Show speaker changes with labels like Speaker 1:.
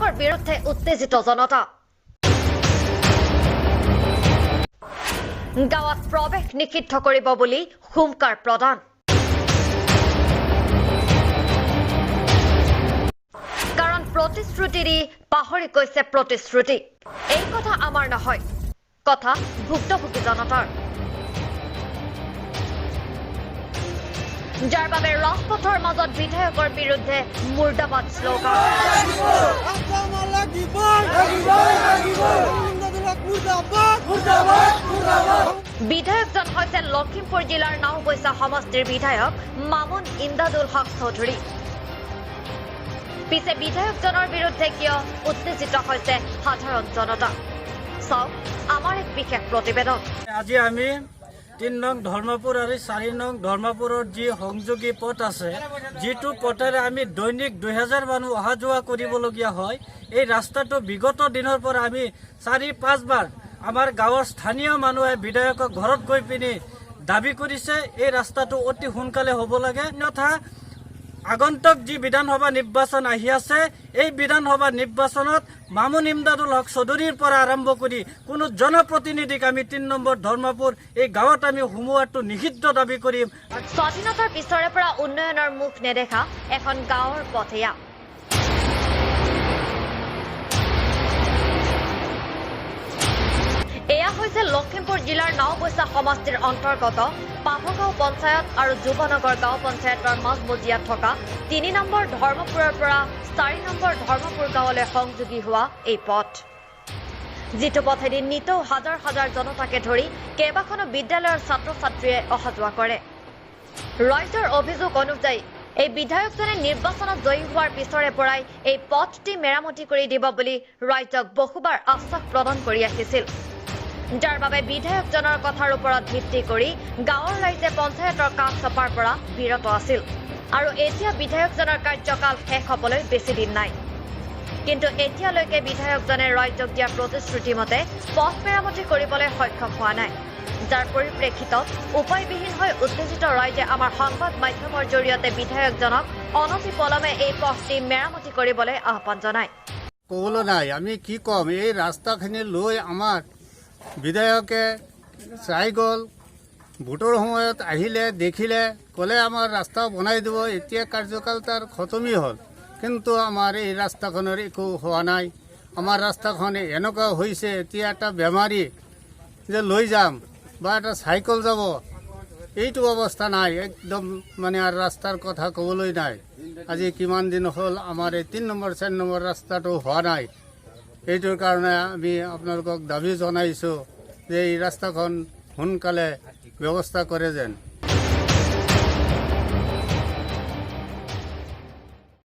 Speaker 1: বিধায়কৰ বিৰুদ্ধে উত্তেজিত জনতা। গাঁৱত প্ৰৱেশ নিষিদ্ধ কৰিব বুলি হুংকাৰ প্ৰদান। কাৰণ প্ৰতিশ্ৰুতি দি পাহৰি গৈছে প্ৰতিশ্ৰুতি। এই কথা আমাৰ নহয়, কথা ভুক্তভোগী জনতাৰ। যাৰ বাবে ৰাজপথৰ মাজত বিধায়কৰ বিৰুদ্ধে মুৰ্দাবাদ শ্লোগান। বিধায়কজন হৈছে লখিমপুৰ জিলাৰ নাওবৈচা সমষ্টিৰ বিধায়ক মামুন ইমদাদুল হক চৌধুৰী। পিছে বিধায়কজনৰ বিৰুদ্ধে কিয় উত্তেজিত হৈছে সাধাৰণ জনতা, চাওক আমাৰ এক বিশেষ প্ৰতিবেদন।
Speaker 2: আজি আমি 3 নং ধৰ্মপুৰ আৰু 4 নং ধৰ্মপুৰৰ যি সংযোগী পথ আছে, যিটো পথেৰে আমি দৈনিক 2000 মানুহ অহা যোৱা কৰিবলগীয়া হয়, এই ৰাস্তাটো বিগত দিনৰ পৰা আমি 4-5বাৰ আমাৰ গাঁৱৰ স্থানীয় মানুহে বিধায়কক ঘৰত গৈ পিনি দাবী কৰিছে এই ৰাস্তাটো অতি সোনকালে হ'ব লাগে, অন্যথা আগন্তুক যি বিধানসভা নিৰ্বাচন আহি আছে, এই বিধানসভা নিৰ্বাচনত মামুন ইমদাদুল হক চৌধুৰীৰ পৰা আৰম্ভ কৰি কোনো জনপ্ৰতিনিধিক আমি 3 নম্বৰ ধৰ্মপুৰ এই গাঁৱত আমি সোমোৱাটো নিষিদ্ধ দাবী কৰিম।
Speaker 1: স্বাধীনতাৰ পিছৰে পৰা উন্নয়নৰ মুখ নেদেখা এখন গাঁৱৰ পথ এয়া। এয়া হৈছে লখিমপুৰ জিলাৰ নাওবৈচা সমষ্টিৰ অন্তৰ্গত পাভগাঁও পঞ্চায়ত আৰু যুৱনগৰ গাঁও পঞ্চায়তৰ মাজমজিয়াত থকা 3 নম্বৰ ধৰ্মপুৰৰ পৰা 4 নম্বৰ ধৰ্মপুৰ গাঁৱলৈ সংযোগী হোৱা এই পথ, যিটো পথেদি নিতৌ হাজাৰ হাজাৰ জনতাকে ধৰি কেইবাখনো বিদ্যালয়ৰ ছাত্ৰ ছাত্ৰীয়ে অহা যোৱা কৰে। ৰাইজৰ অভিযোগ অনুযায়ী এই বিধায়কজনে নিৰ্বাচনত জয়ী হোৱাৰ পিছৰে পৰাই এই পথটি মেৰামতি কৰি দিব বুলি ৰাইজক বহুবাৰ আশ্বাস প্ৰদান কৰি আহিছিল, যাৰ বাবে বিধায়কজনৰ কথাৰ ওপৰত ভিত্তি কৰি গাঁৱৰ ৰাইজে পঞ্চায়তৰ কাষ চপাৰ পৰা বিৰত আছিল। আৰু এতিয়া বিধায়কজনৰ কাৰ্যকাল শেষ হ'বলৈ বেছি দিন নাই, কিন্তু এতিয়ালৈকে বিধায়কজনে ৰাইজক দিয়া প্ৰতিশ্ৰুতি মতে পথ মেৰামতি কৰিবলৈ সক্ষম হোৱা নাই, যাৰ পৰিপ্ৰেক্ষিতত উপায়বিহীন হৈ উত্তেজিত ৰাইজে আমাৰ সংবাদ মাধ্যমৰ জৰিয়তে বিধায়কজনক অনতি পলমে এই পথটি মেৰামতি কৰিবলৈ আহ্বান জনায়।
Speaker 3: ক'বলৈ নাই, আমি কি ক'ম, এই ৰাস্তাখিনি লৈ আমাৰ বিধায়কে চাই গ'ল, ভোটৰ সময়ত আহিলে, দেখিলে, ক'লে আমাৰ ৰাস্তা বনাই দিব। এতিয়া কাৰ্যকাল তাৰ খতমেই হ'ল, কিন্তু আমাৰ এই ৰাস্তাখনৰ একো হোৱা নাই। আমাৰ ৰাস্তাখন এনেকুৱা হৈছে, এতিয়া এটা বেমাৰী যে লৈ যাম বা এটা চাইকেল যাব, এইটো অৱস্থা নাই একদম, মানে আৰু ৰাস্তাৰ কথা ক'বলৈ নাই। আজি কিমান দিন হ'ল আমাৰ এই 3 নম্বৰ 4 নম্বৰ ৰাস্তাটো হোৱা নাই। এইটোৰ কাৰণে আমি আপোনালোকক দাবী জনাইছোঁ যে এই ৰাস্তাখন সোনকালে ব্যৱস্থা কৰে যেন।